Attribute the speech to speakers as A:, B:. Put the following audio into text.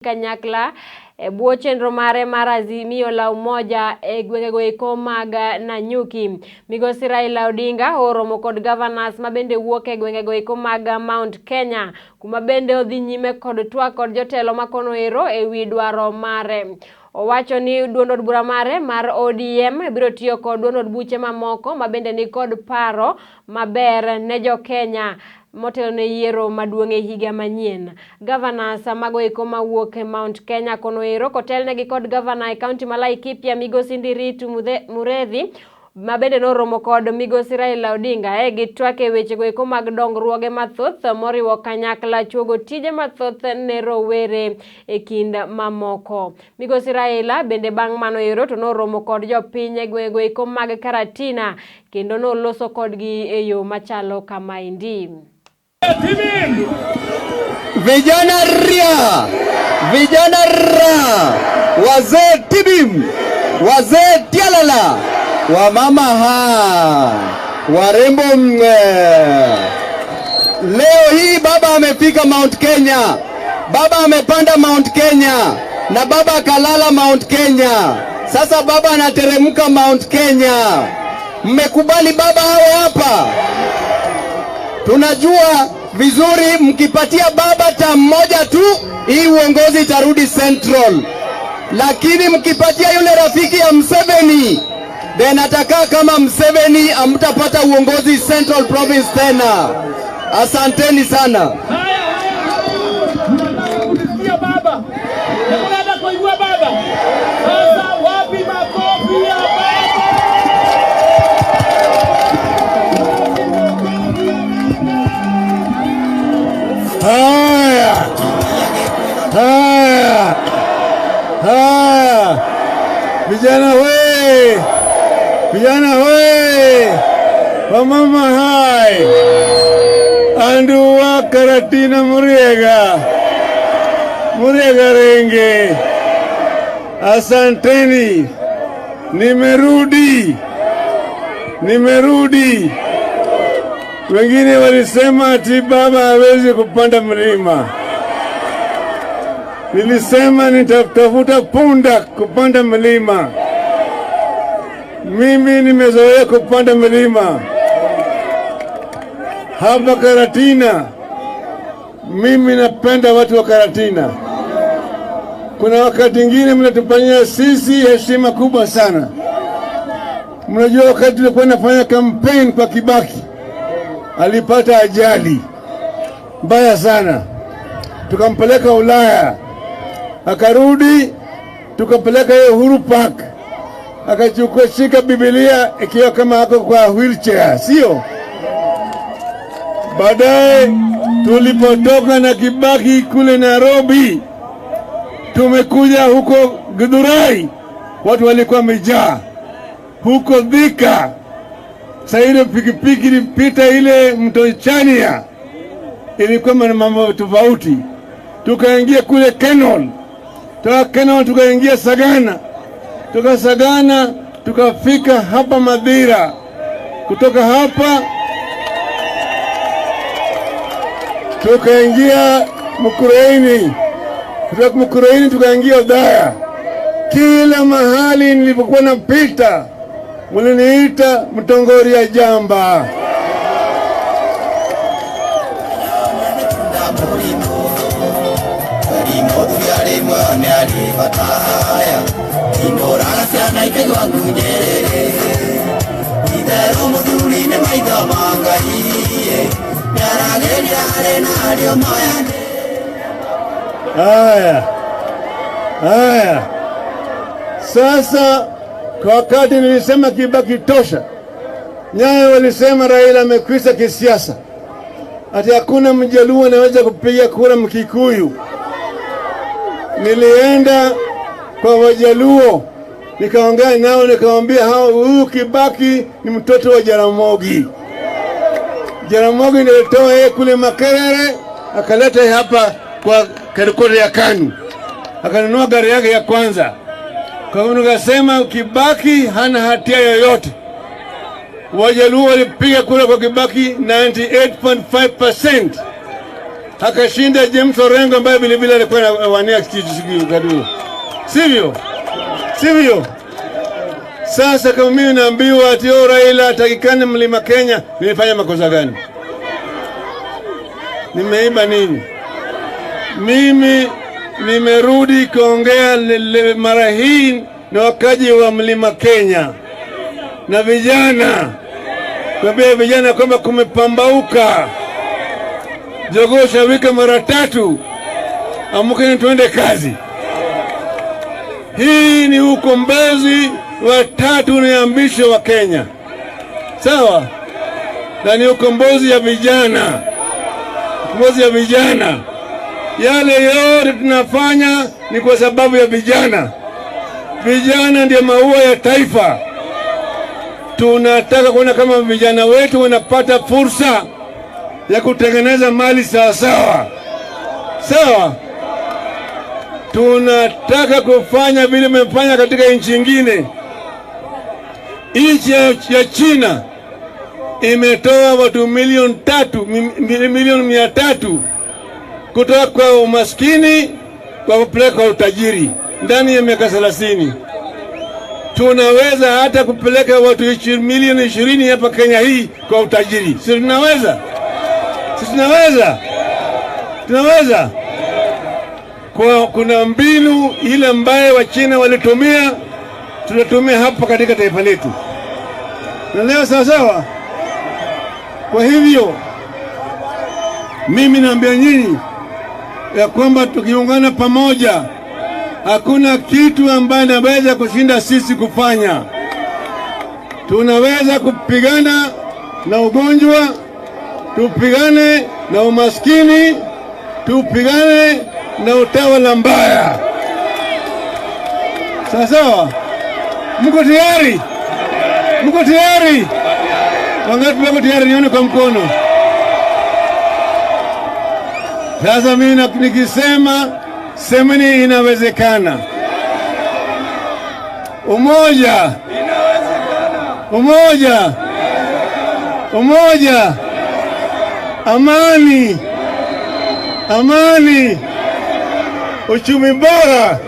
A: Kanyakla e bwo chenro mare mar Azimio la Umoja e gwengego eko mag Nanyuki. Migosi Raila Odinga oromo kod governors mabende wuok e gwengego eko mag Mount Kenya, kuma bende odhi nyime kod twak kod jotelo makono ero e wi dwaro mare. Owacho ni duond od bura mare mar ODM biro tiyo kod duond od buche mamoko mabende ni kod paro maber ne jo-Kenya motelo ne yiero maduong' e higa manyien. Governors mago eko mawuok e Mount Kenya kono ero kotelnegi kod gavana e kaunti ma Laikipia Migosi Ndiritu Muredhi ma bende noromo kod Migosi Raila Odinga e gitwak e wechego eko mag dongruoge mathoth moriwo kanyakla chuogo tije mathoth ne rowere e kind mamoko. Migosi Raila bende bang' mano ero to noromo kod jopiny e gwengego eko mag Karatina kendo noloso kodgi e yo machalo kamaendi.
B: Vijana ria, vijana ra, wazee tibim, wazee tialala, wamama ha, warembo mwe. Leo hii baba amefika Mount Kenya, baba amepanda Mount Kenya na baba akalala Mount Kenya. Sasa baba anateremka Mount Kenya. Mmekubali baba awe hapa? Tunajua vizuri mkipatia baba term moja tu, hii uongozi itarudi Central, lakini mkipatia yule rafiki ya Museveni then atakaa kama Museveni, hamtapata uongozi Central Province tena. Asanteni sana.
C: Haya, haya, kunisikia baba? Unataka kuigua baba? Sasa wapi makofi ya baba?
D: Haya, haya, haya, vijana we, vijana we, wamama hai, andu wa Karatina Muriega, Muriega Renge, asanteni, nimerudi, nimerudi. Wengine walisema ati baba hawezi kupanda mlima. Nilisema nitatafuta punda kupanda mlima. Mimi nimezoea kupanda mlima. Hapa Karatina, mimi napenda watu wa Karatina. Kuna wakati ingine mnatufanyia sisi heshima kubwa sana. Mnajua wakati tulikuwa nafanya campaign kwa Kibaki, alipata ajali mbaya sana, tukampeleka Ulaya, akarudi, tukampeleka yeye Uhuru Park, akachukua shika Biblia ikiwa kama ako kwa wheelchair, sio? Baadaye tulipotoka na Kibaki kule Nairobi, tumekuja huko Githurai, watu walikuwa wamejaa huko Thika. Sasa ile pikipiki ilipita ile mto Chania, ilikuwa na mambo tofauti. Tukaingia kule Kenol, toka Kenol tukaingia Sagana, toka Sagana tukafika hapa Madhira, kutoka hapa tukaingia Mukurweini, kutoka Mukurweini tukaingia Othaya. Kila mahali nilipokuwa napita muliniita Mtongoria Jamba. Haya, haya. Sasa kwa wakati nilisema Kibaki tosha, Nyayo walisema Raila amekwisha kisiasa, ati hakuna Mjaluo anaweza kupiga kura Mkikuyu. Nilienda kwa Wajaluo nikaongea nao, nikawaambia hao, huyu Kibaki ni mtoto wa Jaramogi. Jaramogi nilitoa yeye kule Makerere akaleta hapa kwa headquarter ya KANU, akanunua gari yake ya kwanza. Kwa hivyo nikasema Kibaki hana hatia yoyote. Wajaluo walipiga kura kwa Kibaki 98.5%. akashinda James Orengo ambaye vilevile alikuwa anawania kiti kadu, sivyo? Sivyo? Sasa kama mimi naambiwa ati oh, Raila atakikani mlima Kenya, nimefanya makosa gani? Nimeiba nini? Mimi nimerudi kuongea mara hii na wakaji wa mlima Kenya na vijana, kuambia vijana kwamba kumepambauka. Jogoo shawika mara tatu, amkeni tuende kazi. Hii ni ukombozi wa tatu unaambisho wa Kenya, sawa? Na ni ukombozi ya vijana, ukombozi ya vijana. Yale yote tunafanya ni kwa sababu ya vijana. Vijana ndio maua ya taifa. Tunataka kuona kama vijana wetu wanapata fursa ya kutengeneza mali sawa sawa sawa. Tunataka kufanya vile mmefanya katika nchi nyingine. Nchi ya China imetoa watu 3 milioni, 300 milioni kutoka kwa umaskini kwa kupeleka kwa utajiri ndani ya miaka 30. Tunaweza hata kupeleka watu 20 milioni hapa Kenya hii kwa utajiri. Si tunaweza? Si tunaweza? Tunaweza. Kwa kuna mbinu ile ambayo Wachina walitumia, tunatumia hapa katika taifa letu. Naelewa sawa sawa? Kwa hivyo mimi naambia nyinyi ya kwamba tukiungana pamoja, hakuna kitu ambaye naweza kushinda sisi kufanya. Tunaweza kupigana na ugonjwa, tupigane na umaskini, tupigane na utawala mbaya. Sawa sawa? Mko tayari? Mko tayari? Wangapi wako tayari? Nione kwa mkono. Sasa mimi nikisema semeni inawezekana. Umoja, umoja, umoja, amani, amani, uchumi bora.